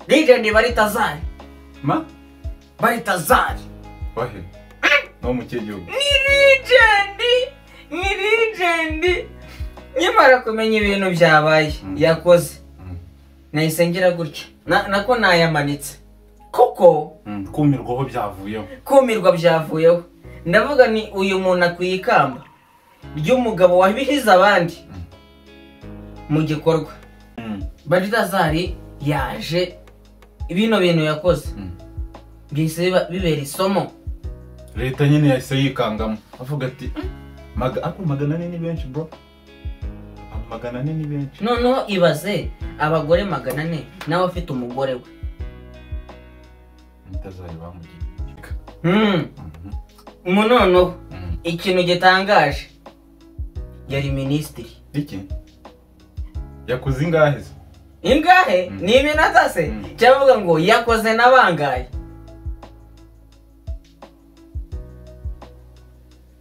Legend Baritazari. Ma? Baritazari. Wahe? No mu kihe gihugu? Ni legend! Ni legend! Nyamara kumenya ibintu byabaye yakoze. Nahise ngira gutya. Nako nayamanitse. Kuko kumirwaho byavuyeho. Kumirwa byavuyeho. Ndavuga ni uyu muntu akwiye ikamba ry'umugabo wabihize abandi mu gikorwa. Baritazari yaje ibino bintu yakoze byise bibera isomo. Leta nyine yahise yikangamo avuga ati magana ane ni benshi bro, 400 ni benshi. Noneho ibaze abagore 400 nawe afite umugore we. Baritazari bamugiye. Noneho ikintu gitangaje yari minisitiri. Iki yakoze ingahe se? Ingahe? Ni iminota se? Cyavuga ngo yakoze n'abangaye.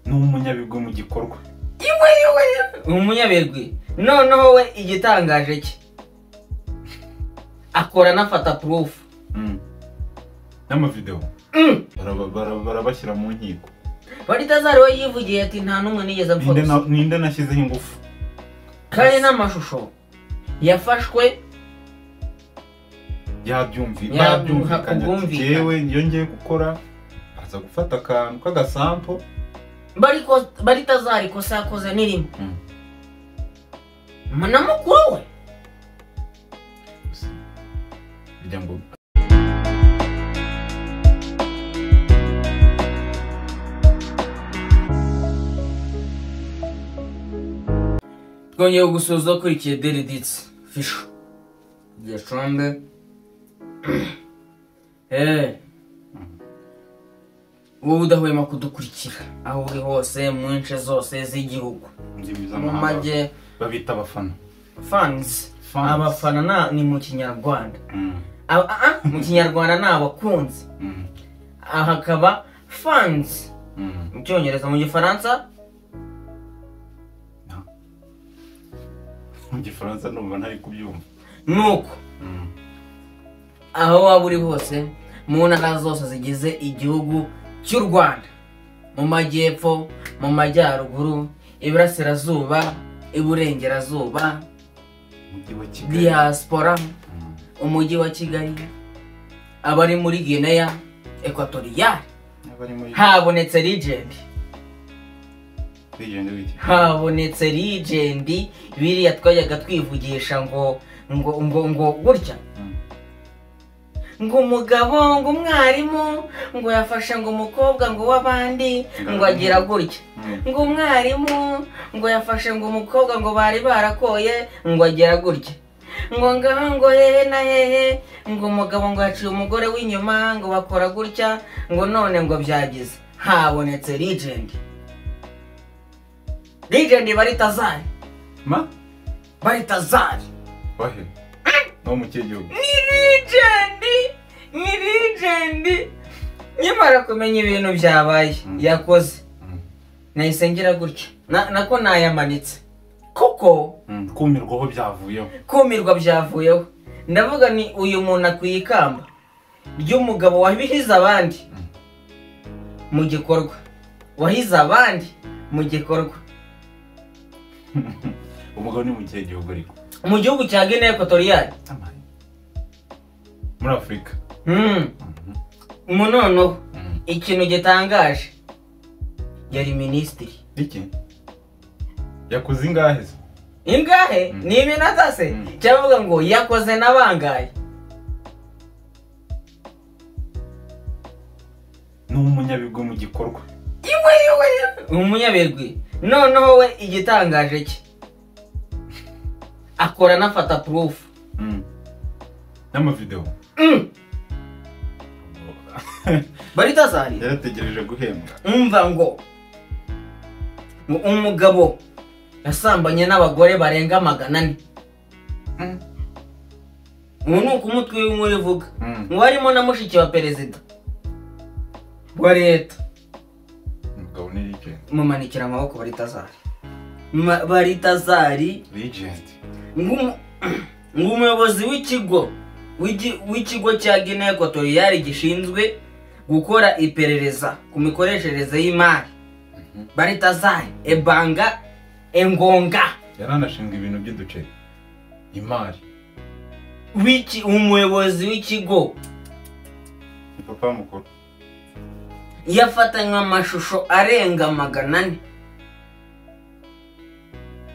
Ni umunyabigwi mu gikorwa. Iwe umunyabigwi. Noneho we igitangaje cye akora anafata proof n'amavideo. Barabashyira mu nkiko. Baritazari we yivugiye ati nta n'umwe nigeze amfata. Ninde nashyizeho ingufu? Kandi n'amashusho yafashwe yabyumvikanye. Yewe yongeye gukora aza gufata akantu k'agasampo. Baritazari kosa yakoze nirimo na mukuru we. Bijya ngo twongeye gusoza ukurikiye Deridits Fisho Gicumbi. Wowe udahwema kudukurikira aho uri hose mu nce zose z'igihugu, mu majye babita abafana, fans. Abafana ni mu Kinyarwanda. Mu Kinyarwanda ni abakunzi, aha hakaba fans mu Cyongereza, mu Gifaransa. Mu Gifaransa numva ntari kubyumva. Nuko aho waba uri hose mu ntara zose zigize igihugu cy'u Rwanda, mu majyepfo, mu majyaruguru, iburasirazuba, iburengerazuba, diaspora, umujyi wa Kigali, abari muri Guinea Equatorial, habonetse legend. Habonetse legend. Biriya twajyaga twivugisha ngo ngo ngo ngo gutya ngo umugabo ngo umwarimu ngo yafashe ngo umukobwa ngo w'abandi ngo agira gutya, ngo umwarimu ngo yafashe ngo umukobwa ngo bari barakoye ngo agira gutya, ngo ngaho ngo hehe na hehe, ngo umugabo ngo yaciye umugore w'inyuma ngo bakora gutya, ngo none ngo byagize. Habonetse legend. Legend Baritazari. Ma? Baritazari. Wahe? No mu kihe gihugu? Ni legend! Ni legend! Nyamara kumenya ibintu byabaye yakoze nahise ngira gutya. Nako nayamanitse. Kuko kumirwaho byavuyeho. Kumirwa byavuyeho. Ndavuga ni uyu muntu akwiye ikamba ry'umugabo wabihize abandi mu gikorwa. Wahize abandi mu gikorwa. Umugabo ni mu kihe gihugu ariko? Mu gihugu cya Guinea Equatorial. Muri Afrika. Noneho ikintu gitangaje yari minisitiri. Iki yakoze ingahe se? Ingahe? Ni iminota se? Cyavuga ngo yakoze n'abangaye. Ni umunyabigwi mu gikorwa. Iwe umunyabigwi. Noneho we igitangaje cye akora anafata proof n'amavideo. Baritazari yarategereje guhembwa. Umva ngo umugabo yasambanye n'abagore barenga 400. Ubu ni uko umutwe w'inkuru ivuga ngo harimo na mushiki wa perezida wa leta. Umugabo ni legend. Mumanikira amaboko Baritazari. Baritazari legend. Ngumuyobozi w'ikigo w'ikigo cya Guinea Equatorial gishinzwe gukora iperereza ku mikoreshereze y'imari Baltazar Ebanga Engonga yaranashinzwe ibintu by'uduceri imari umuyobozi w'ikigo ni papa mukuru yafatanywe amashusho arenga 400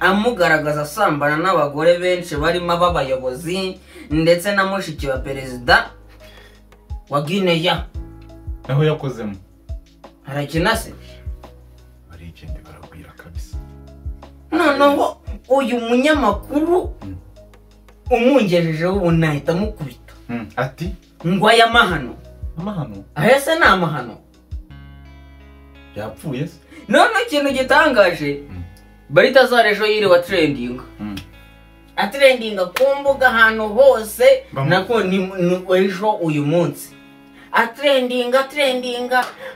amugaragaza asambana n'abagore benshi barimo ab'abayobozi ndetse na mushiki wa perezida wa Guinea. Naho yakozemo arakina se barigende baragwira kabisa. Noneho uyu munyamakuru umungejejeho ubu nahita mukubita ati ngo aya mahano amahano aya se ni amahano yapfuye se. None ikintu gitangaje Baltazar ejo yiriwe trending atrendinga ku mbuga ahantu hose nako ni ejo uyu munsi atrendinga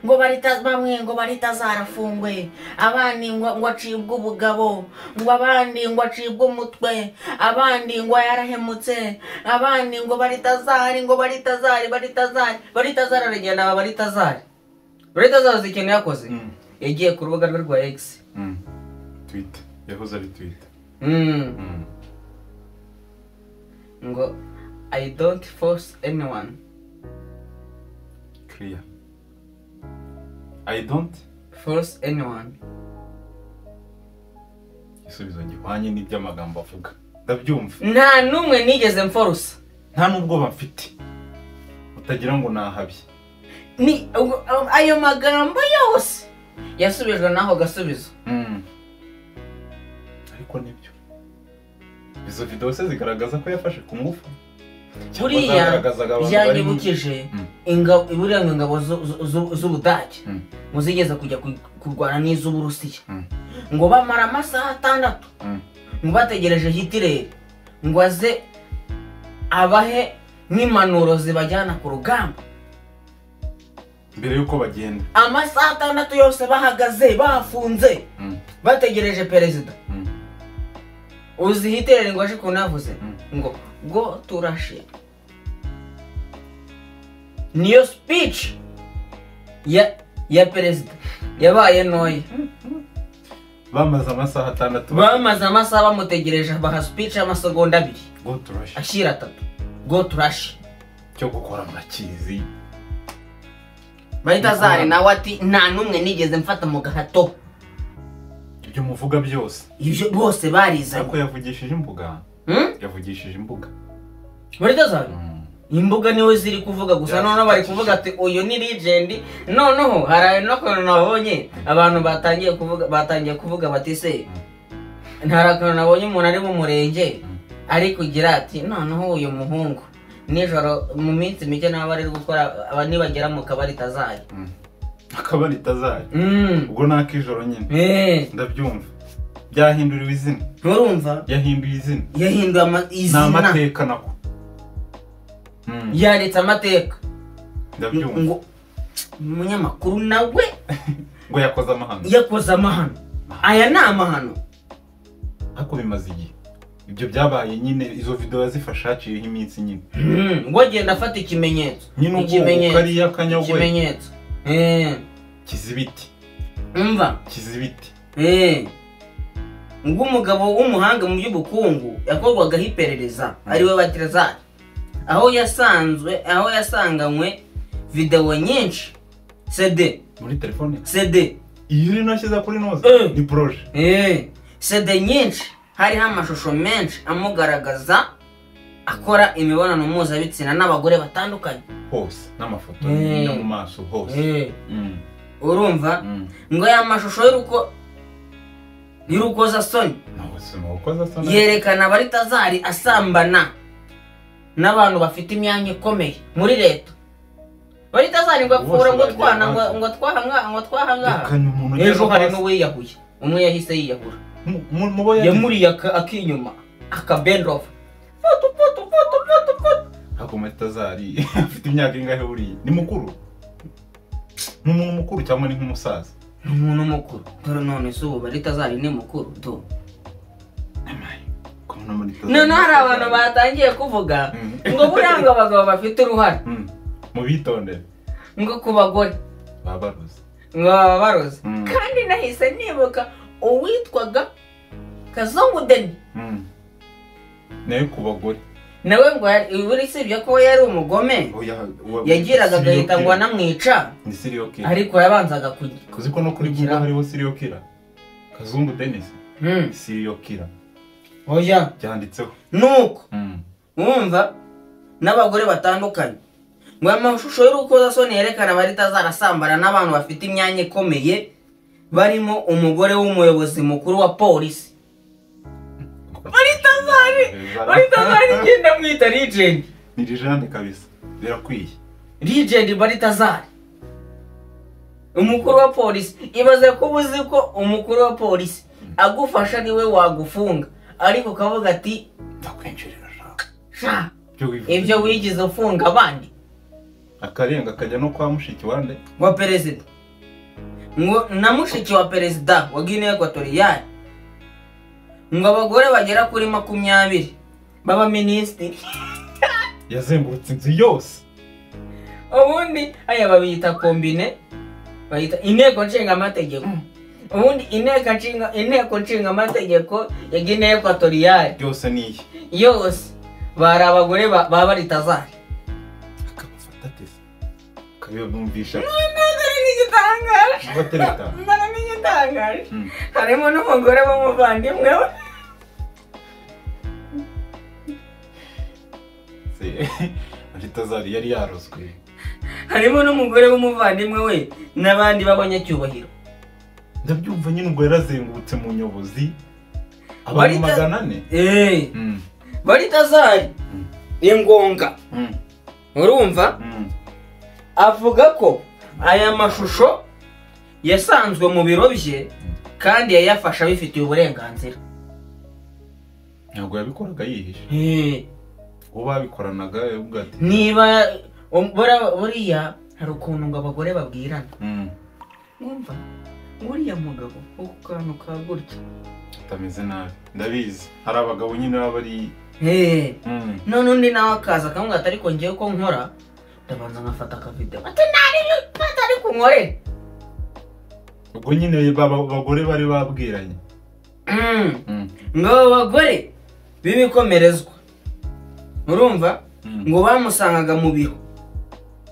ngo bamwe ngo Baltazar afungwe, abandi ngo acibwe ubugabo, ngo abandi ngo acibwe umutwe, abandi ngo yarahemutse, abandi ngo Baltazar ngo Baltazar Baltazar Baltazar aragenda aba Baltazar. Baltazar uzi ikintu yakoze? Yagiye ku rubuga rwe rwa X, Twitter, yahoze ari Twitter. Ngo I don't force anyone. Clear. I don't force anyone. Igisubizo gihwanye n'iby'amagambo avuga. Ndabyumva. Nta numwe nigeze mforusa. Nta nubwo bamfite. Utagira ngo nahabye. Ni ayo magambo yose yasubijwe naho gasubizo. Ariko nibyo. Izo video se zigaragaza ko yafashe ku ngufu. Buriya byanyibukije ingabo buriya ingabo z'Ubudage muzigeze kujya kurwana n'iz'Uburusiya ngo bamara amasaha 6 ngo bategereje Hitler ngo aze abahe n'impanuro zibajyana ku rugamba mbere yuko bagenda. Amasaha 6 yose bahagaze bafunze bategereje perezida. Uzi Hitler ngo aje kunavuze ngo go to Russia. Niyo speech ya perezida yabaye noye. Bamaze amasaha 6 bamaze amasaha bamutegereje baha speech y'amasegonda 2. Go to Russia ashira 3. Go to Russia cyo gukora murakizi. Baltazar nawe ati nta numwe nigeze mfata mu gahato. Ibyo muvuga byose ibyo bose barizanye. Ariko yavugishije imbuga. Yavugishije imbuga Baltazar imbuga niwe ziri kuvuga gusa. Noneho bari kuvuga ati uyu ni legend. Noneho hari n'akantu nabonye abantu batangiye kuvuga bati se ntari akantu nabonye umuntu ari mu murenge ari kugira ati noneho uyu muhungu nijoro mu minsi mike naba ari gukora nibagera mu kabari Baltazar. Akabari Baltazar ubwo nakijoro nyine ndabyumva. Byahinduriwe izina. Nturumva? Yahinduye izina. Yahinduye izina. N'amateka nako. Yanditse amateka. Ndabyumva. Ngo umunyamakuru nawe ngo yakoze amahano. Yakoze amahano. Aya ni amahano. Ariko bimaze igihe. Ibyo byabaye nyine izo video yazifasha haciyeho iminsi nyine. Ngo agenda afata ikimenyetso. Nyine ubwo kariya kanyagwe. Ikimenyetso. Kizibiti. Umva. Kizibiti. Ngo umugabo w'umuhanga mu by'ubukungu yakorwagaho iperereza ariwe Baltazar, aho yasanganywe video nyinshi CD muri telefone CD iyo uri nashyize kuri noze ni projet CD nyinshi hariho amashusho menshi amugaragaza akora imibonano mpuzabitsina n'abagore batandukanye hose n'amafoto no mu maso hose. Urumva ngo aya mashusho y'urukozasoni yerekana Baltazar asambana n'abantu bafite imyanya ikomeye muri leta. Baltazar ngo apfura ngo twana ngo twahanga ngo twahanga. Ejo hari n'uwiyahuye umwe yahise yiyahura yamuriye akinyuma akabendova. Ako Baltazar afite imyaka ingahe buriya? Ni mukuru? Ni umuntu mukuru cyangwa ni nk'umusaza? Ni umuntu mukuru. Dore none se ubu Baltazar ni mukuru do. Amaye. Kubona Maritazari. Noneho hari abantu batangiye kuvuga ngo buriya ngo abagabo bafite uruhare mu bitondere ngo ku bagore babaroze, ngo babaroze. Kandi nahise nibuka uwitwaga Kazungu Deni nawe ku bagore, nawe ngo buri sibyo ko yari umugome yagiraga agahita ngo anamwica, ariko yabanzaga kuzi ko no kuri Google hariho serial killer Kazungu Denis serial killer. Oya byanditseho nuko wumva n'abagore batandukanye ngo amashusho y'urukozasoni yerekana Baritazari asambana n'abantu bafite imyanya ikomeye barimo umugore w'umuyobozi mukuru wa polisi. Baritazari ngenda mwita legend. Ni legend kabisa, birakwiye. Legend Baritazari umukuru wa polisi. Ibaze ko uzi ko umukuru wa polisi agufasha niwe wagufunga, ariko ukavuga ati ndakwinjirira sha ibyo wigize ufunga abandi. Akarenga akajya no kwa mushiki wande wa perezida, ngo na mushiki wa perezida wa Guinea Equatorial, ngo abagore bagera kuri 20 baba minisitiri. Yazengurutse inzu yose. Ubundi aya babita kombine, bayita inteko nshinga amategeko. Ubundi inteko nshinga amategeko ya Guinea Equatorial yose niyi yose bari abagore ba Baritazari. Akabafata tese akabibumvisha. N'igitangaje harimo n'umugore w'umuvandimwe we. Baritazari yari yarozwe. Harimo n'umugore w'umuvandimwe we n'abandi b'abanyacyubahiro. Ndabyumva nyine ubwo yarazengurutse mu nyobozi abantu 400. Baritazari Engonga urumva avuga ko aya mashusho yasanzwe mu biro bye kandi yayafasha abifitiye uburenganzira. Ntabwo yabikoraga yihishe. Uwo babikoranaga yavuga ati niba buriya hari ukuntu ngo abagore babwirana, mwumva uriya mugabo uko kantu ka gutya atameze nabi. Ndabizi hari abagabo nyine baba bari none undi nawe akaza akamubwira ati ariko ngewe ko nkora ndabanza nkafata akavideo ati nari ariko nkore. Ubwo nyine abagore bari babwiranye ngo abo bagore b'ibikomerezwa urumva ngo bamusangaga mu biro,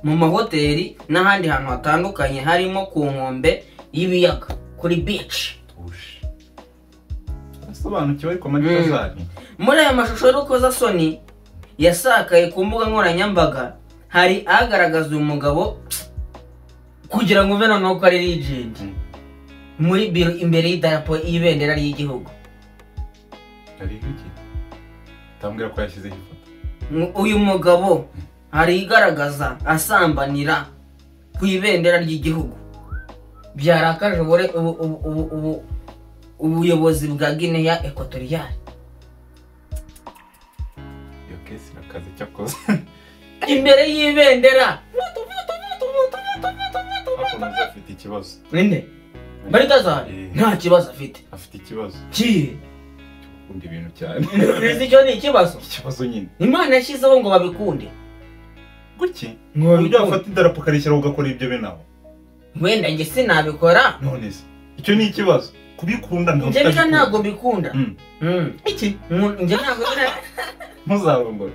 mu mahoteli n'ahandi hantu hatandukanye harimo ku nkombe y'ibiyaga kuri beach. Asobanukiwe ariko Maritazari. Muri aya mashusho y'urukozasoni yasakaye ku mbuga nkoranyambaga hari agaragaza uyu mugabo kugira ngo uve noneho ko ari legend muri biro imbere y'idarapo y'ibendera ry'igihugu. Tambwira ko yashyizeho ifoto. Uyu mugabo hari igaragaza asambanira ku ibendera ry'igihugu. Byarakaje ubuyobozi bwa Guinea Equatorial. Iyo kesi irakaze cyakoze. Imbere y'ibendera. Afite ikibazo. Ninde? Baritazari nta kibazo afite. Afite ikibazo. Ki? Ukunda ibintu cyane. Nzi icyo ni ikibazo. Ikibazo nyine. Imana yashyizeho ngo babikunde. Kuki? Uburyo wafata idarapo ukarishyira ugakora ibyo binaho. Wenda njye sinabikora. None se icyo ni ikibazo. Kubikunda ntabwo. Njye ntabwo mbikunda. Iki? Njye ntabwo ntuzarongore.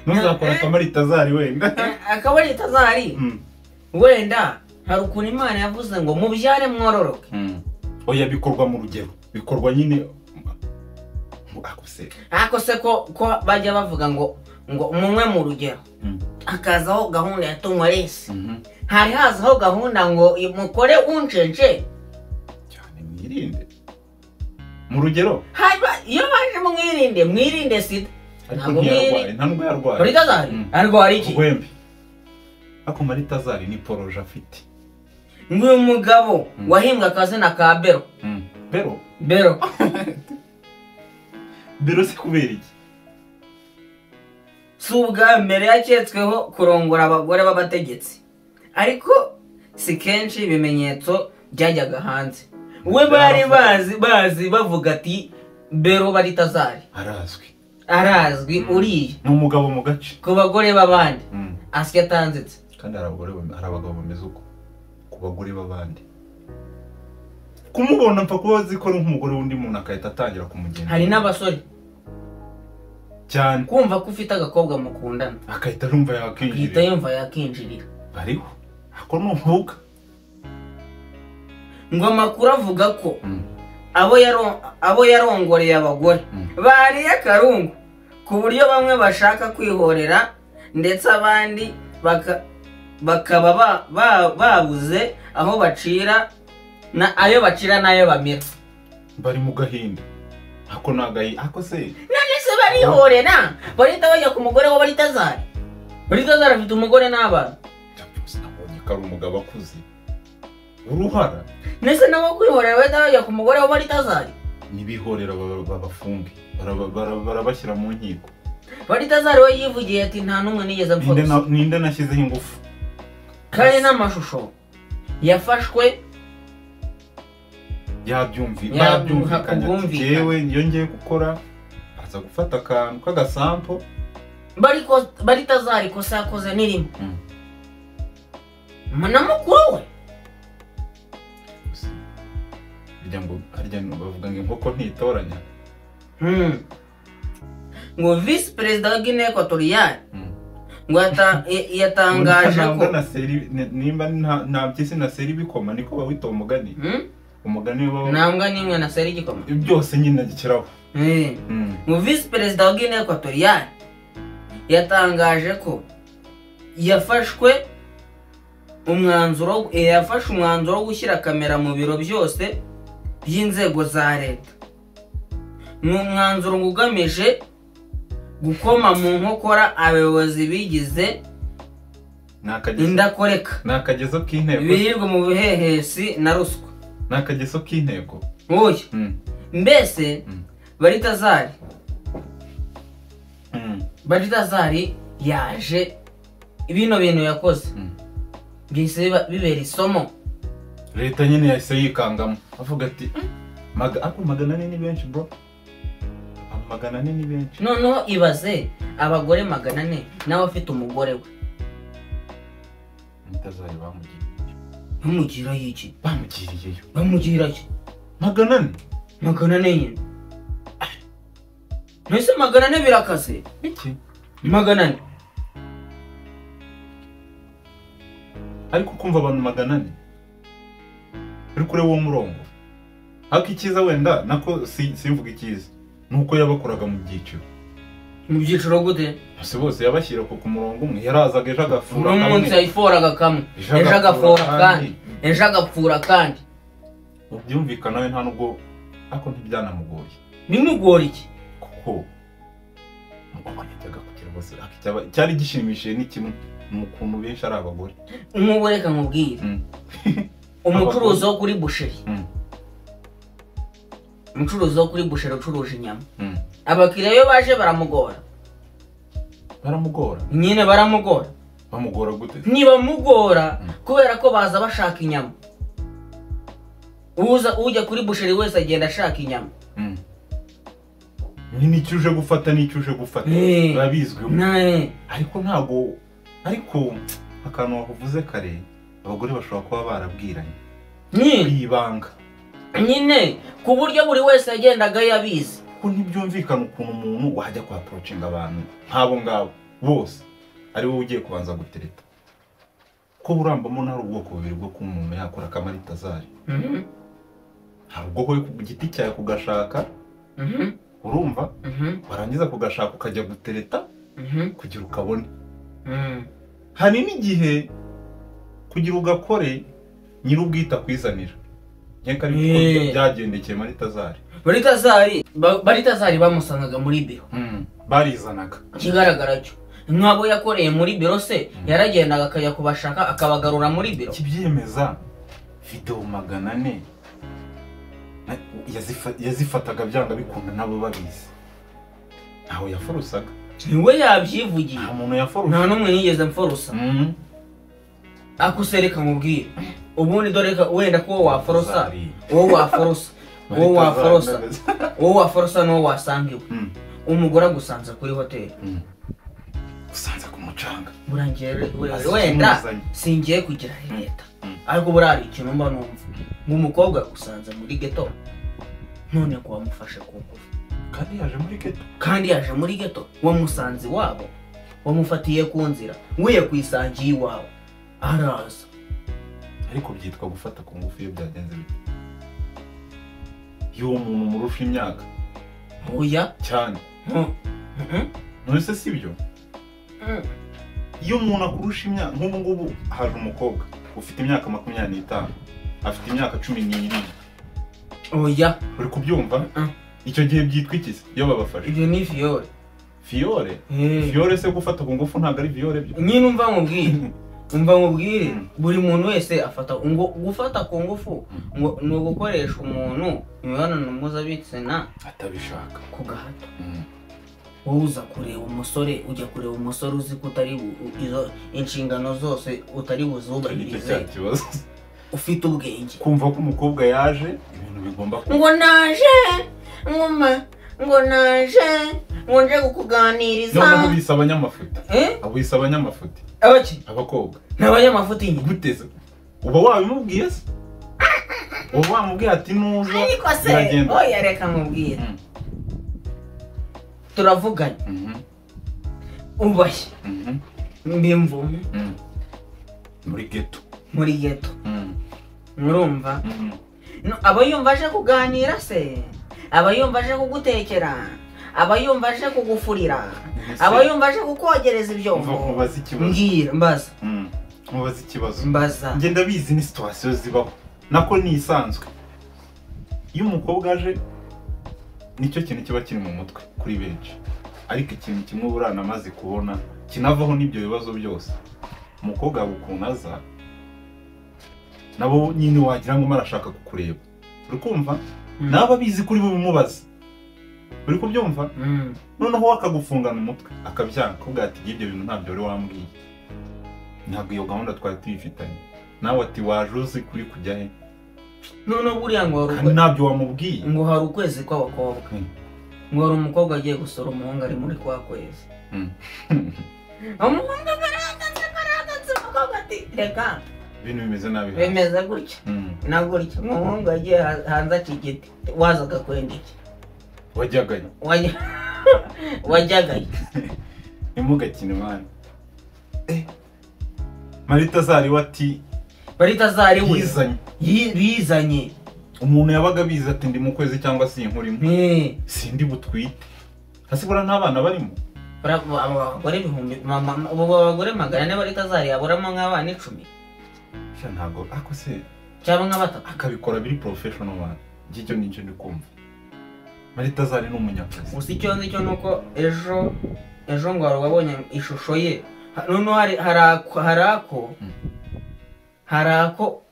Ntuzakora akamaritazari wenda. Akamaritazari? Wenda hari ukuntu Imana yavuze ngo mubyare mwororoke. Oya bikorwa mu rugero. Bikorwa nyine akose ko bajya bavuga ngo munywe mu rugero. Hakazaho gahunda ya tunywa lesi. Hari hazaho gahunda ngo mukore uncence. Cyane mwirinde. Mu rugero? Iyo baje mwirinde, mwirinde sida. Ntabwo yarwaye, ntabwo yarwaye. Maritazari arwaye iki? Urwembe. Ako Maritazari ni poroje afite. Nguyu mugabo wahimbwe akazina ka Bero. Bero? Bero. Bero se kubera iki? Si ubwa mbere yaketsweho kurongora abagore b'abategetsi, ariko si kenshi ibimenyetso byajyaga hanze. We bari bazi bavuga ati Bero Baritazari arazwi, Arazwi uriya. Ni umugabo mu gace. Ku bagore b'abandi. Asya atanzitse. Kandi hari abagabo bameze uko ku bagore b'abandi. Kumubona mpfa kuba azi ko ari nk'umugore w'undi muntu akahita atangira kumugenda. Hari n'abasore cyane kumva ko ufite agakobwa mukundana akahita yumva yakinjirira. Akahita yumva yakinjirira. Bariho ako nuvuga ngo amakuru avuga ko abo yarongoreye abagore bariye akarungu ku buryo bamwe bashaka kwihorera ndetse abandi bakaba babuze aho bacira na ayo bacira nayo bamira. Bari mu gahinda. Ako nagayi ako se none se barihorera barita bajya ku mugore wa Baritazari. Baritazari afite umugore n'abana. Nabonye ko ari umugabo akuze uruhara. Nese nabo kwihorera bahita bajya ku mugore wa Baritazari. Nibihorera babafunge barabashyira mu nkiko. Baritazari we yivugiye ati nta n'umwe nigeze mfata. Ninde nashyizeho ingufu. Kandi n'amashusho yafashwe yabyumvikanye yewe iyo ngiye gukora aza gufata akantu k'agasampo. Baritazari kosa yakoze nirimo na mukuru we. Harya ngo bavuga ngo inkoko ntitoranya. Ngo vice perezida wa Guinea Equatorial ngo yatangaje ko nimba nta byisi na seri bikoma niko bawita umugani. Umugani wabo nambwa nimwe na seri igikoma byose nyine gikiraho. Ngo vice perezida wa Guinea Equatorial yatangaje ko yafashwe umwanzuro yafashe umwanzuro wo gushyira kamera mu biro byose by'inzego za leta. Ni umwanzuro ugamije gukoma mu nkokora abayobozi bigize indakoreka. Ni akagezo k'intego. Birirwa mu buhehesi na ruswa. Ni akagezo k'intego. Oya. Mbese Baritazari Baritazari yaje ibino bintu yakoze byise bibera isomo. Leta nyine yahise yikangamo avuga ati ako 400 ni benshi bro. 400 ni benshi. Noneho ibaze abagore 400 nawe afite umugore we. Baritazari bamugiriye. Bamugira iki? Bamugiriyeyo. Bamugira iki? 400. 400 nyine. Nese 400 birakase. Iki? 400. Ariko kumva abantu 400 uri kure wo murongo. Ariko ikiza wenda nako simvuga ikiza nuko yabakoraga mu byiciro. Mu byiciro gute? Bose bose yabashyira ku murongo umwe yarazaga ejo agafura kamwe. Umunsi yayiforaga kamwe. Ejo agafora kandi. Ejo agapfura kandi. Ubyumvikana we nta nubwo ako ntibyanamugoye. Bimugora iki? Kuko yajyaga kugira bose cyari gishimishije ni kimwe mu kuntu benshi ari abagore. Nk'ubu reka nkubwire. Umucuruzi wo kuri busheri. Umucuruzi wo kuri busheri ucuruje inyama. Abakiriya iyo baje baramugora. Baramugora? Nyine baramugora. Bamugora gute? Ntibamugora kubera ko baza bashaka inyama. Uza ujya kuri busheri wese agenda ashaka inyama. Nyine icyo uje gufata n'icyo uje gufata babizwiho. Ariko ntago ariko akantu wavuze kare abagore bashobora kuba barabwiranye. Kwibanga. Nyine ku buryo buri wese yagendaga yabizi. Ko ntibyumvikana ukuntu umuntu wajya kwa approaching abantu nk'abo ngabo bose ari wowe ugiye kubanza gutereta. Ko burambamo nta ubwoko bubiri bwo kumuntu yakora akamaritazari. Hari ubwoko ku giti cyawe kugashaka. Urumva? Warangiza kugashaka ukajya gutereta kugira ukabone. Hari n'igihe kugira ugakore nyir'ubwita kwizanira. Nkeka ari ko byagendekeye Maritazari. Baritazari bamusangaga muri biro. Barizanaga. Ikigaragara cyo nk'abo yakoreye muri biro se yaragendaga akajya kubashaka akabagarura muri biro. Kibyemeza video 400 yazifataga byanga bikunda nabo babizi. Ntaho yaforusaga. Niwe yabyivugiye. Nta muntu yaforusa. Nta n'umwe yigeze mforusa. Akusereka mubwire. Ubundi dore wenda ko waforosa, wowe waforosa, wowe waforosa, wowe waforosa n'uwo wasanga iwe. Umugore agusanze kuri hoteli. Usanze ku mucanga. Burangiye wenda singiye kugira leta. Ariko burari ikintu mba numva. Ngo umukobwa agusanze muri ghetto. None ko wamufashe ku ngufu. Kandi yaje muri ghetto. Kandi yaje muri ghetto. Wamusanze wabo. Wamufatiye ku nzira. Wiye kwisangiye iwawe. Araza. Ariko byitwa gufata ku ngufu iyo byagenze bite? Iyo umuntu murusha imyaka. Oya cyane. None se sibyo? Iyo umuntu akurusha imyaka nk'ubu ngubu haje umukobwa ufite imyaka 25 afite imyaka 17. Oya uri kubyumva? Icyo gihe byitwa iki se iyo babafashe? Ibyo ni viole. Viole? Viole se gufata ku ngufu ntabwo ari viole byo. Nyine umva nkubwire. Umva nkubwire buri muntu wese afata ngo gufata ku ngufu ngo ni ugukoresha umuntu imibonano mpuzabitsina atabishaka ku gahato. Wowe uza kureba umusore, ujya kureba umusore uzi ko utari izo inshingano zose utari buzubahirize. Ufite ubwenge. Kumva ko umukobwa yaje ibintu bigomba kuba. Ngo naje ngoma ngo naje ngo nje kukuganiriza. None ubisa abanyamafuti. Abisa abanyamafuti. Abaki? Abakobwa. N'abanyamafuti nyine. Guteze. Uba wabimubwiye se? Uba wamubwiye ati nuza. Ariko se oya reka mubwire. Turavuganye. Ubashye. Mbimvume. Muri ghetto. Muri ghetto. Murumva? Aba yumva aje kuganira se? Aba yumva aje kugutekera? Aba yumva aje kugufurira? Aba yumva aje kukogereza ibyombo? Mubaza ikibazo. Mbwira, mbaza. Mubaza ikibazo. Mbaza. Nge ndabizi ni situation zibaho. Nako ni isanzwe. Iyo umukobwa aje nicyo kintu kiba kiri mu mutwe kuri benshi. Ariko ikintu kimwe burana amaze kubona kinavaho n'ibyo bibazo byose. Umukobwa ukuntu aza nabo nyine wagira ngo marashaka kukureba. Uri kumva? Naba bizi kuri bubimubaza. Uri kubyumva? Noneho wakagufungana umutwe akabyanga kuvuga ati ibyo bintu ntabyo wari wambwiye. Ntabwo iyo gahunda twari tuyifitanye. Nawe ati waje uzi kuri kujya he? None buriya ngo hari ntabyo wamubwiye. Ngo hari ukwezi kw'abakobwa. Ngo hari umukobwa agiye gusora umuhungu ari muri kwa kwezi. Umuhungu aragatse umukobwa ati reka. Ibintu bimeze nabi. Bimeze gutya. Na gutya umuhungu agiye hanze aca igiti. Wazaga kwenda iki? Wajyagayo. Wajyagayo. Nimugakine mwana. Maritazari wati Maritazari we yizanye. Umuntu yabaga biza ati ndi mu kwezi cyangwa si inkurimo. Sindi butwite. Hasibura n'abana barimo. Abagore ibihumbi abagore 400 Maritazari yaburamo nk'abana 10. Sha ntago ako se cyangwa nka batatu akabikora biri professional man. Ngicyo nicyo ndi kumva. Maritazari ni umunyakazi. Gusa icyo nzi cyo nuko ejo ngo wabonye ishusho ye. Noneho hari ako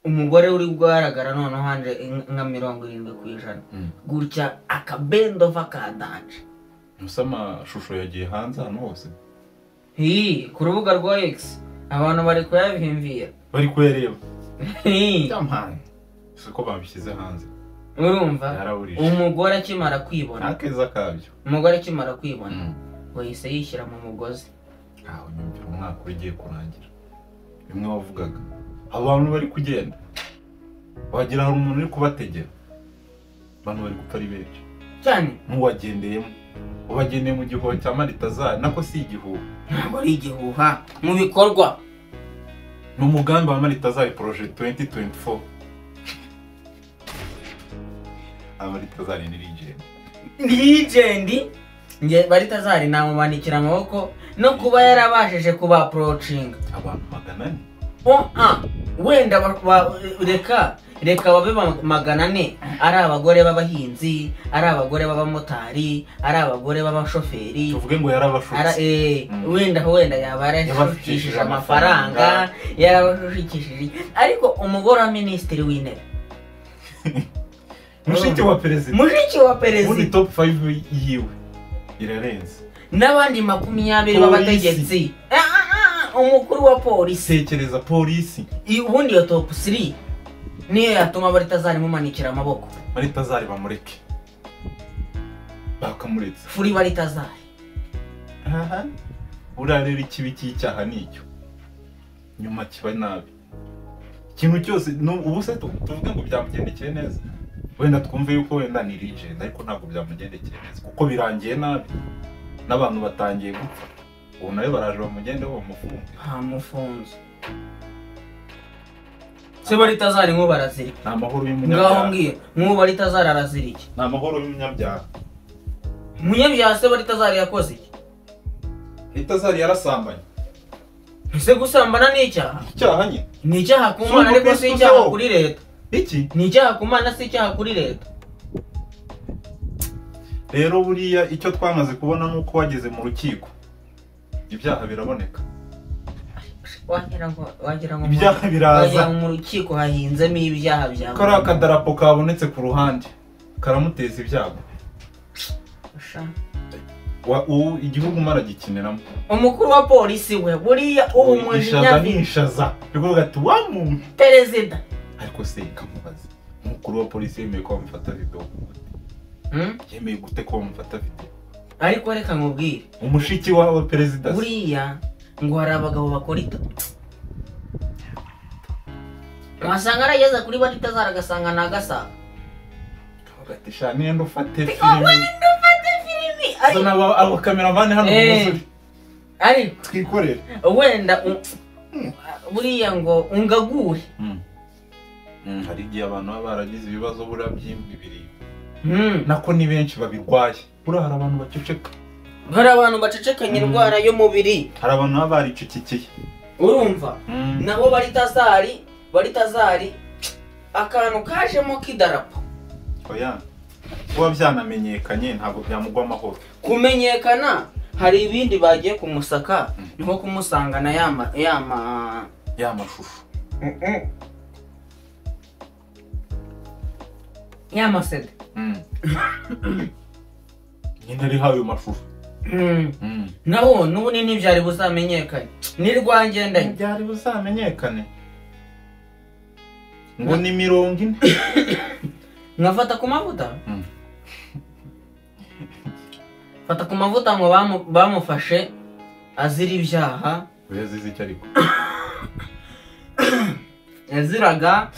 umugore uri kugaragara noneho hanje nka 70% gutya akabendova kadanje. Musama shusho yagiye hanze hano hose. Ku rubuga rwa X abantu bari kuyabimvira. Bari kuyareba. Yampaye. Siko babishyize hanze. Urumva? Umugore akimara kwibona. Akeza kabyo. Umugore akimara kwibona. Wahise yishyira mu mugozi. Aho nyumvira umwaka ugiye kurangira. Bimwe wavugaga. Abantu bari kugenda. Wagira hari umuntu uri kubategera. Abantu bari gupfa ari benshi. Cyane. N'uwagendeyemo. Ubagendeye mu gihuha cya Maritazari nako si igihuha. Ntabwo ari igihuha mu bikorwa. Ni umugambi wa Maritazari Project 2024. Maritazari ni legend. Legend? Nge Maritazari namumanikira amaboko no kuba yarabashije kuba approaching abantu 400. Wenda reka babe 400 ari abagore b'abahinzi, ari abagore b'abamotari, ari abagore b'abashoferi. Tuvuge ngo yarabashutse. Wenda yaba yarashukishije amafaranga, yarabashukishije. Ariko umugore wa minisitiri w'intebe. Mushiki wa perezida. Mushiki wa perezida. Muri top 5 yiwe. Irarenze. N'abandi 20 b'abategetsi. Umukuru wa polisi. Tekereza polisi. Ubundi iyo top 3 niyo yatuma Maritazari mumanikira amaboko. Maritazari bamureke. Bakamuretse. Furi Baritazari. Aha. Uriya rero ikibi cy'icyaha nicyo. Nyuma kiba nabi. Ikintu cyose ubu se tuvuge ngo byamugendekeye neza. Wenda twumve yuko wenda ni legend ariko ntabwo byamugendekeye neza kuko birangiye nabi. N'abantu batangiye gupfa. Ubu nawe baraje bamugende bamufunge. Bamufunze. Se Baritazari ngo barazirika. Nta mahoro y'umunyabyaha. Ngaho mbwiye, ngo Baritazari arazirika. Nta mahoro y'umunyabyaha. Umunyabyaha se Baritazari yakoze iki? Baritazari yarasambanye. Ese gusambana ni icyaha? Icyaha nyine. Ni icyaha ku Mana ariko si icyaha kuri leta. Iki? Ni icyaha ku Mana si icyaha kuri leta. Rero buriya icyo twamaze kubona nuko wageze mu rukiko. Ibyaha biraboneka. Wagira ngo ibyaha biraza. Mu rukiko hahinzemo ibyaha bya. Kari akadarapo kabonetse ku ruhande karamuteza ibyago. Igihugu maragikiniramo. Umukuru wa polisi we buriya ubu mujinya nishaza. Bikuvuga ati wa muntu perezida. Ariko se kamubaze. Umukuru wa polisi yemeye ko bamufata video. Yemeye gute ko bamufata video? Ariko reka nkubwire. Umushiki wa perezida. Buriya ngo hari abagabo bakora ito. Wasanga arageze kuri Baritazari agasanga nagasaka. Kavuga ati sha nenda ufate filimi. Wenda ufate filimi. Ariko abo cameraman hano mu ariko twikorere. Wenda buriya ngo ungagure. Hari igihe abantu baba baragize ibibazo buriya by'imibiri. Nako ni benshi babirwaye. Buriya hari abantu baceceka. Hari abantu bacecekanye indwara y'umubiri. Hari abantu baba baricecekeye. Urumva? Nabo Baritazari akantu kajemo k'idarapo. Oya. Kuba byanamenyekanye ntabwo byamugwa amahoro. Kumenyekana hari ibindi bagiye kumusaka niho kumusangana ya mashusho. Ya masede. Nyine ari hayo mashusho. Naho n'ubu ntibyari buzamenyekane. Ni rwangendanye. Byari buzamenyekane. Ngo ni 40. Ngafata ku mavuta. Fata ku mavuta ngo bamufashe azira ibyaha. Yazize iki ariko? Yaziraga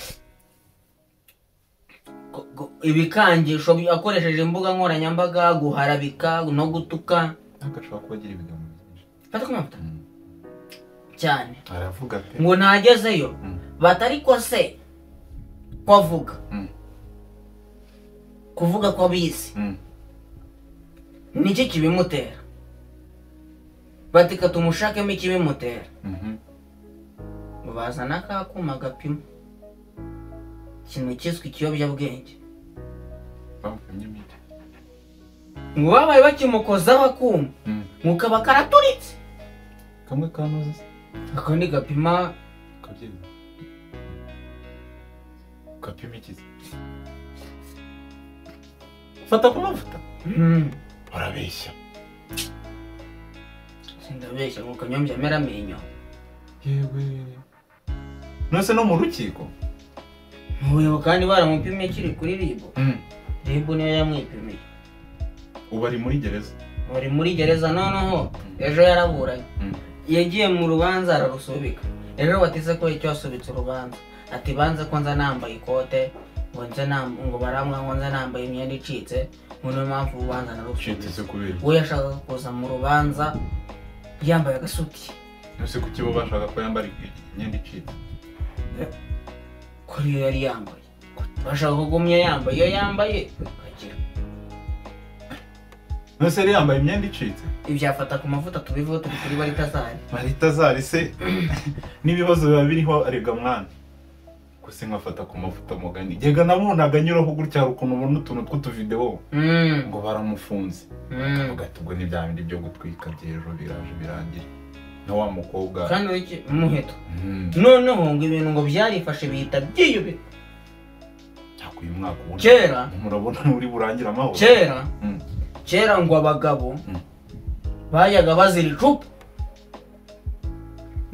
ibikangisho akoresheje imbuga nkoranyambaga, guharabika no gutuka. Agashobora kubagira ibigambo byinshi. Fata ku mavuta. Cyane. Aravuga pe. Ngo ntagezeyo. Batariko se kwavuga. Kuvuga ko bizi. Niki kibimutera? Batika tumushakemo ikibimutera. Bazana akuma gapima ikintu cyiswe ikiyobyabwenge. Ngo babaye bakimukozaho akuma ngo kaba karaturitse. Kamwe kanoze. Akandi gapima kabyina. Gapima iki? Fata ku mavuta. Barabeshya. Sindabeshya ngo Kanyombya amera amenyo. Yewe. Nose no mu rukiko. Ubu kandi baramupimye kiri kuri RIB. RIB niyo yamwipimiye. Ubu ari muri gereza. Ari muri gereza noneho ejo yaraburanye. Yagiye mu rubanza ararusubika. Ejo batise ko icyo asubitse urubanza. Ati banze ko nza nambaye ikote, ngo nze ngo baramwa ngo nze nambaye imyenda icitse, ngo niyo mpamvu urubanza narusubitse. We yashakaga kuza mu rubanza yambaye agasuti. Nose kuki bo bashaka ko yambara imyenda icitse? Kuri yo yari yambaye. Bashaka kugumya yambaye, iyo yambaye akagira. Nose yari yambaye imyenda icitse? Ibyafata ku mavuta tubivuga turi kuri Baritazari. Baritazari se n'ibibazo biba biriho arega mwana. Kose nkafata ku mavuta mugani. Yega nabonaga nyuraho gutya ukuntu ubona utuntu tw'utuvideo ngo baramufunze. Kavuga ati ubwo ni bya bindi byo gutwika by'ejo biraje birangira. Na wa mukobwa kandi iki muheto. Noneho ngo ibintu ngo byarifashe bihita byiyubika. Uyu mwaka ubu kera murabona uri burangira amahoro. Kera kera ngo abagabo bayaga bazira icupa,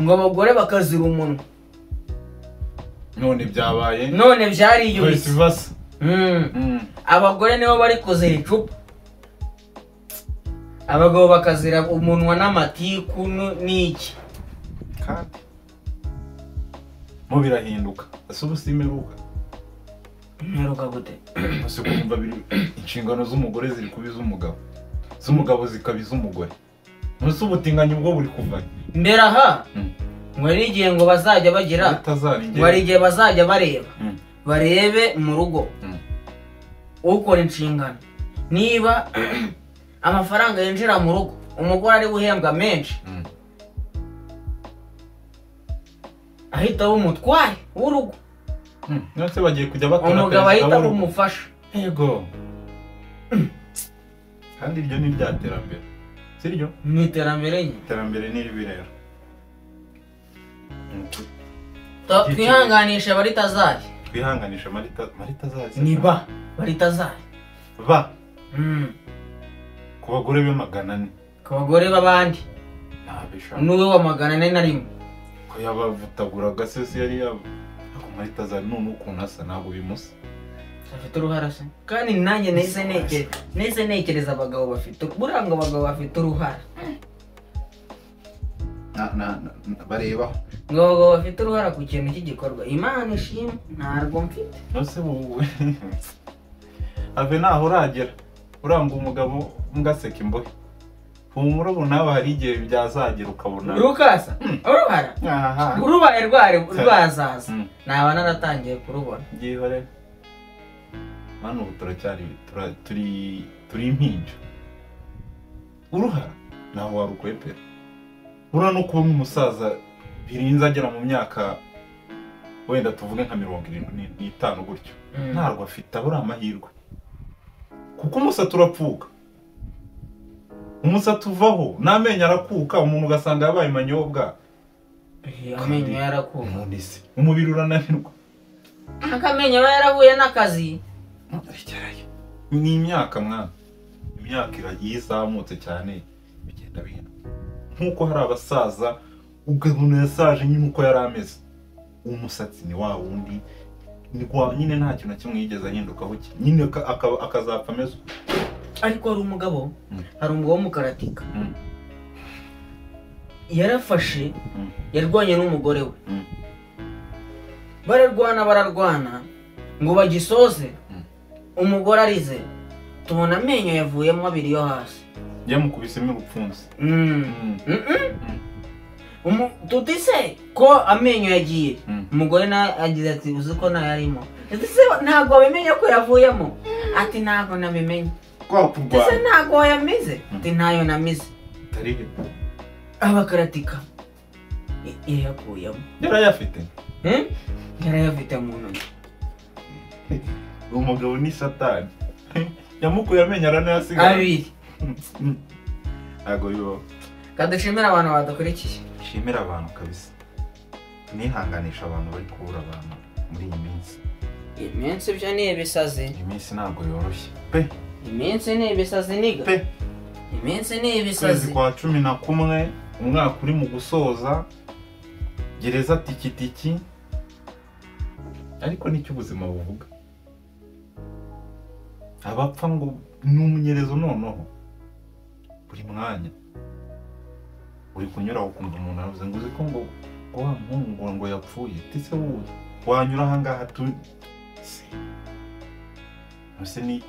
ngo abagore bakazira umunwa. None byabaye, none byariyubitse. Abagore nibo bari kuzira icupa, Abagabo bakazira umunwa n'amatiku n'iki. Kandi mu birahinduka. Ese ubu simeruka? Mperuka gute? Ese kumva biri inshingano z'umugore ziri kuba iz'umugabo, z'umugabo zikaba iz'umugore. Nose ubutinganyi ubwo buri kuva mbere aha. Ngo hari igihe ngo bazajya bagira, ngo hari igihe bazajya bareba barebe mu rugo ukora inshingano, niba amafaranga yinjira mu rugo umugore ari guhembwa menshi ahita aba umutware w'urugo. Nose bagiye kujya batora umugabo ahita aba umufasha. Yego. Kandi iryo ni rya terambere, siryo? Ni iterambere nye. Iterambere ni ribi rero. Twihanganisha baritazari. Twihanganisha maritazari. Ni ba baritazari. Ba. Ku bagore be 400. Ku bagore b'abandi. Nabisha. Nuwe wa 401. Ko yabavutaguraga se yari yaba. Ako maritazari none ukuntu asa ntabwo bimusa. Afite uruhara se. Kandi nanjye nahise nekereza abagabo bafite buranga, abagabo bafite uruhara. Na barebaho. Ngo abagabo bafite uruhara ku kintu cy'igikorwa. Imana ishimwe ntarwo mfite. Nose wowe ave naho uragera uranga umugabo ngaseka imbohe. Humura ubu nawe hari igihe byazagera ukabona rukasa uruhara. Urubaye rwari rwazaza. Naba naratangiye kurubona. Ngihore. Manu ubu turacyari turi impinja. Uruhara naho warukwepera. Ura no kuba umusaza birinze agera mu myaka wenda tuvuge nka 75 gutyo. Ntarwo afite abura amahirwe. Kuko umusatsi urapfuka. Umusatsi uvaho n'amenyo arakuka, umuntu ugasanga yabaye manyobwa. Amenyo yarakuka. None se umubiri urananirwa. Akamenyo aba yarahuye n'akazi. Ni imyaka mwana. Imyaka izamutse cyane bigenda bihina. Nkuko hari abasaza ukabona yasaje nyine uko yari ameze. Umusatsi ni wa wundi ni kwa nyine nta kintu na kimwe yigeze ahindukaho nyine akazapfa ameze. Ariko hari umugabo, hari umugabo w'umukaratika. Yarafashe yarwanye n'umugore we. Bararwana ngo bagisoze. Umugore arize tubona amenyo yavuyemo abiri yo hasi. Yamukubisemo urupfunsi. Tutise ko amenyo yagiye. Umugore na agize ati uzi ko nayarimo. Tutise ntabwo wabimenye ko yavuyemo. Ati ntabwo nabimenye. Tutise ntabwo wayamize. Ati ntayo namize. Tarihe. Abakaratika yakuyemo. Yarayafite. Yarayafite mu ntoki. Umugabo ni satani. Yamukuye amenyo aranayasigaye. Abiri. Ntabwo bibaho. Kadushimira abantu badukurikiye. Shimira abantu kabisa. Nihanganisha abantu bari kubura abantu muri iyi minsi. Iminsi byo ni ibisazi. Iminsi ntabwo yoroshye pe. Iminsi ni ibisazi niga. Pe. Iminsi ni ibisazi. Kwezi kwa 11 umwaka uri mu gusoza, gereza tikitiki. Ariko nicyo ubuzima buvuga. Abapfa ngo n'umunyerezo noneho buri mwanya uri kunyura ukumva umuntu aravuze ngo uzi ko ngo wa muhungu ngo yapfuye, tise wowe wanyura aha ngaha tu se Ese ni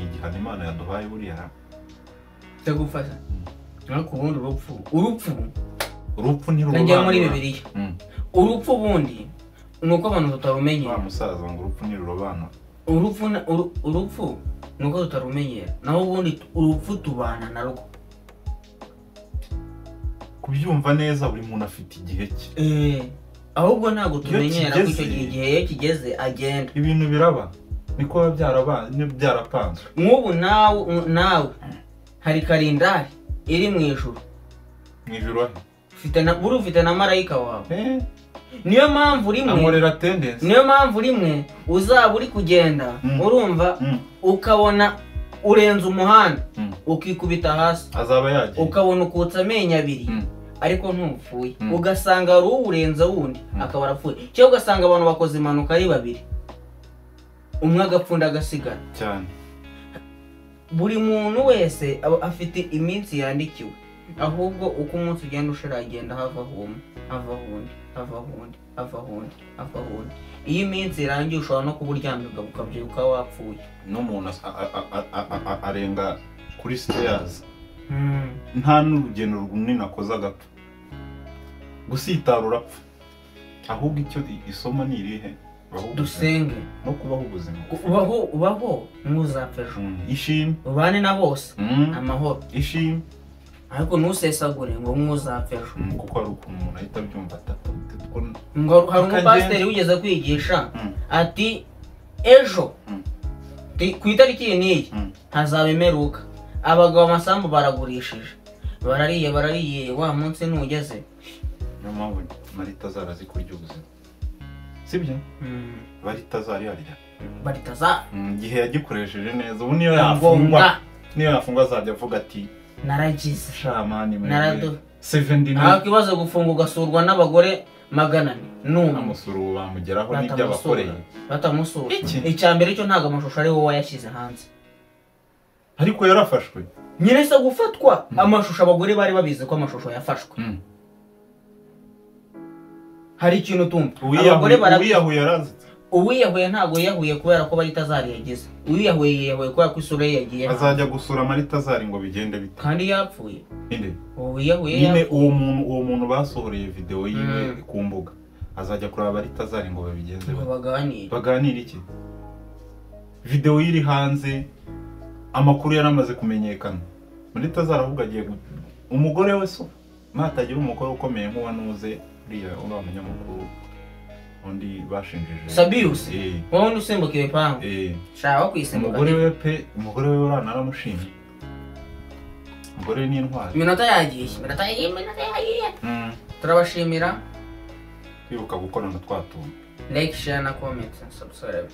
igihano Imana yaduhaye buriya ndagufasha. Ariko ubundi urupfu ntirurobanura muri Bibiliya. Urupfu ubundi ni uko abantu tutarumenyera. Wa musaza ngo urupfu ntirurobanura. Urupfu ni uko tutarumenyera, naho ubundi urupfu tubana narwo. Kubyumva neza buri muntu afite igihe cye. Ahubwo ntabwo tumenyera ko icyo gihe iyo kigeze agenda. Ibintu biraba niko byarapanzwe. Nk'ubu nawe hari kalendari iri mu ijuru. Mu ijuru ahe? Ufite ufite na marayika wawe. Niyo mpamvu rimwe amorera tendency. Niyo mpamvu rimwe uzaba uri kugenda urumva ukabona urenze umuhanda ukikubita hasi, azaba yagiye, ukabona ukutsa amenyo abiri ariko ntupfuye, ugasanga ari urenze wundi akaba arapfuye, cyangwa ugasanga abantu bakoze impanuka ari babiri, umwe agapfunda agasigara cyane. Buri muntu wese afite iminsi yandikiwe, ahubwo uko umunsi ugenda ushira agenda havaho umwe, havaho undi, havaho undi, havaho undi, havaho undi. Iyo iminsi irangiye ushobora no kuba uryamye ukabyuka wapfuye. N'umuntu arenga kuri stairs nta n'urugendo runini akoze agapfa, gusitara urapfa. Ahubwo icyo isomo ni irihe? Dusenge no kubaho ubuzima, ubaho ntuzapfe ejo, ishimwe, ubane na bose amahoro, ishimwe, ariko ntusesagure ngo ntuzapfe ejo. Kuko hari ukuntu umuntu ahita abyumva atatu. Ngo hari umupasiteri wigeze kwigisha ati ejo ku itariki iyi n'iyi hazaba imperuka, abagabo amasambu baragurishije, barariye barariye, wa munsi ntugeze. Niyo mpamvu Maritazari azi kurya ubuzima, sibyo? Baritazari arya Baritazari igihe yagikoresheje neza. Ubu niyo yafungwa, niyo yafungwa azajya avuga ati naragize shamani narado 79. Aho kibazo gufunga ugasurwa n'abagore 400 n'umwe amusura ubu bamugeraho n'ibyo abakoreye batamusura. Icya mbere cyo ntago amashusho ari wowe wayashyize hanze, ariko yarafashwe nyine se gufatwa amashusho abagore bari babizi ko amashusho yafashwe. Hari ikintu tumva abagore barabiyahuye yarazitse. Uwiyahuye ntago yiyahuye kubera ko Baritazari yagize, uwiyahuye yiyahuye kubera ko isura ye yagiye. Azajya gusura Maritazari ngo bigende bite kandi yapfuye. Inde uwiyahuye nyine uwo muntu basohoreye video yiwe ku mbuga azajya kuraba Baritazari ngo babigenze bite, baganire. Baganire iki? Video iri hanze, amakuru yaramaze kumenyekana. Maritazari ahubwo agiye umugore we so natagira umugore ukomeye nk'uwanuze uriya munyamakuru undi bashinjije Sabius, wowe usimbuka ibipangu shaka kwisimbuka. Umugore we pe, umugore we uranaramushimye, umugore ni intwari. Iminota yagiye, iminota yagiye. Turabashimira, kwibuka gukorana twatuntu, like, share na comment and subscribe.